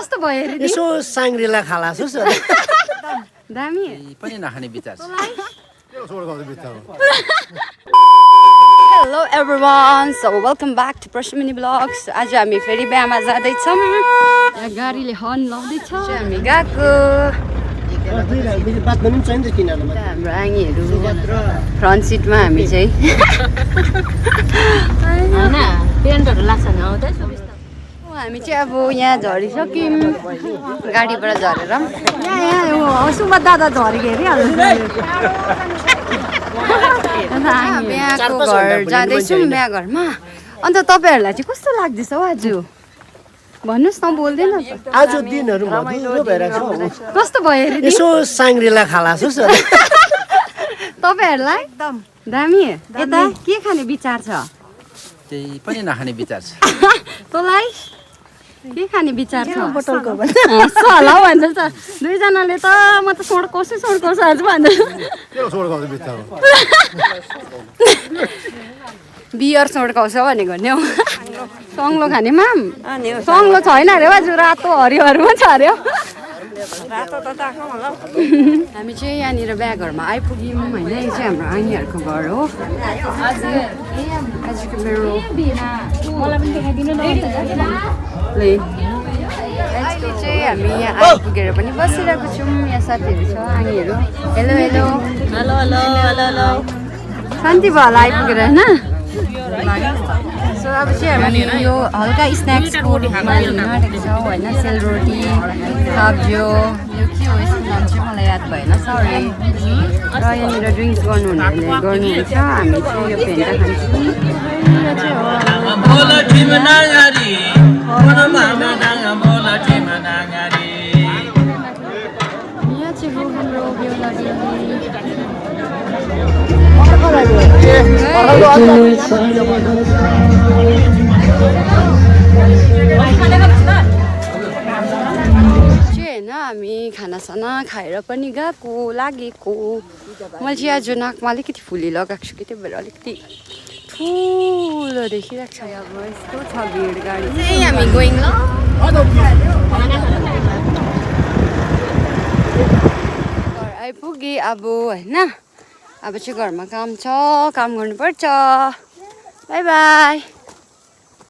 कस्तो भयो रे यसो साङ्ग्रिला खाला छु दामी पनि नखाने विचार छ hello everyone so welcome back to Prashmini blogs आज हामी फेरि बिहामा जाँदैछौँ यहाँ गाडीले हर्न लाउँदैछ हामी गएको हाम्रो आङीहरू फ्रन्ट सिटमा हामी चाहिँ हामी चाहिँ अब यहाँ झरिसक्यौँ गाडीबाट झरेर यहाँ सुमत दादा झरेको बिहाको घर जाँदैछौँ बिहा घरमा अन्त तपाईँहरूलाई चाहिँ कस्तो लाग्दैछ हौ आज भन्नुहोस् न बोल्दैन आज दिनहरू मधुरो भइरहेको छ कस्तो भयो रे यसो साङ्ग्रिला खाला छु तपाईँहरूलाई एकदम दामी यता के खाने विचार छ त्यही पनि नखाने विचार छ तँलाई के खाने विचार छ बोतलको होला भन्छ त दुईजनाले त म त सोड्काउँछु आज भन्छ बियर सोड्काउँछ भनेको नि हौ सङ्लो खाने माम सङ्लो छैन अरे आज रातो हरियोहरूमा छ अरे हामी चाहिँ यहाँनिर बिहा घरमा आइपुग्यौँ होइन यो चाहिँ हाम्रो आनीहरूको घर हो आजको मेरो अहिले चाहिँ हामी यहाँ आइपुगेर पनि बसिरहेको छौँ यहाँ साथीहरू छ आनीहरू hello hello hello hello hello hello शान्ति भयो होला आइपुगेर होइन सो अब चाहिँ हामी यो हल्का स्न्याक्स फुड लिन आँटेको छौँ होइन सेलरोटी सब्जियो यो के हो यसको नाम चाहिँ मलाई याद भएन सरी र यहाँनिर ड्रिङ्क्स गर्नुहुन्छ हामी चाहिँ यो फेन्टा खान्छौँ यहाँ चाहिँ हो हाम्रो बेहुला होइन हामी खानासाना खाएर पनि लागेको मैले चाहिँ आज नाकमा अलिकति फुली लगाएको छु कि त्यही भएर अलिकति ठुलो देखिरहेको छ अब यस्तो छ भिड गाडी चाहिँ हामी गयौँ ल घर आइपुगेँ अब होइन अब चाहिँ घरमा काम छ काम गर्नुपर्छ बाई बाई